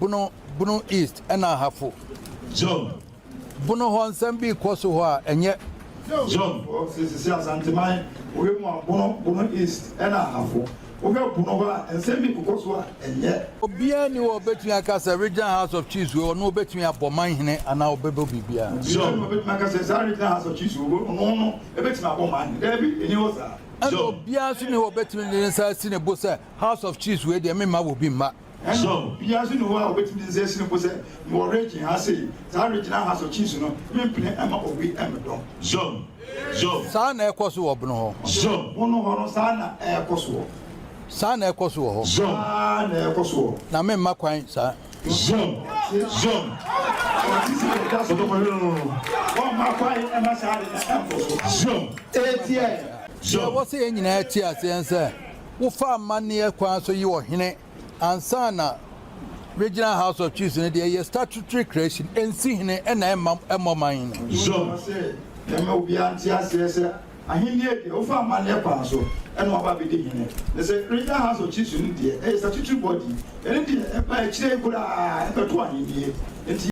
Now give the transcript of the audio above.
Bono, Bono East ɛna Ahafo. John. Bono hɔ nsɛm bi rekɔ so hɔ a ɛnyɛ. John. Sisi Asanteman, wohwɛ mu a Bono, Bono East ɛna Ahafo. Wohwɛ Bono hɔ a nsɛm bi kokɔ so a ɛnyɛ. Obiara nni hɔ a obetumi aka sɛ Regional House of Chiefs wei ɔno obetumi abɔ manhene anaa ɔbɛbɔ biribiara. Obiara nni hɔ a obetumi aka sɛ saa Regional House of Chiefs wei ɔno no ebetumi abɔ manhene. Daabi, enni hɔ saa. Ɛna obiara nso nni hɔ a obetumi de ne nsa asi ne bo sɛ House of Chiefs wei deɛ memma obi mma. Ɛna obiara nso nni hɔ a obetumi de ne nsa asi ne bo sɛ mewɔ region ha sei, saa Regional House of Chiefs no mempene mma obi mmɛdɔm. John. John. Saa na ɛkɔ so wɔ Bono hɔ. John. Bono hɔ no saa na ɛrekɔ soɔ. Saa na ɛkɔ so wɔ hɔ. John. Saa na ɛrekɔ soɔ. Na memma kwan saa. John. John. Ɔte sɛ ɛda so. Kɔtɔkɔhwɛ no no no. Wɔmma kwan mma saa ade no ɛnkɔ so. John. Ɛteɛ. Deɛ John. ɛwɔ sɛ yɛn nyinaa te aseɛ ne sɛ, wofa amanneɛ kwan so yi ɔhene ansa na Regional House of Chiefs no deɛ ɛyɛ statutory creation, ɛnsi hene ɛna ɛmma ɛmmɔ man no. John. Ɛwɔ sɛ yɛma obiara nte aseɛ sɛ ahennie deɛ wofa amanneɛ kwan so ɛna waba abɛdi hene. Na sɛ Regional House of Chiefs no deɛ ɛyɛ statutory body, ɛno deɛ ɛba akyire koraa ɛbɛto ahennie. Nti.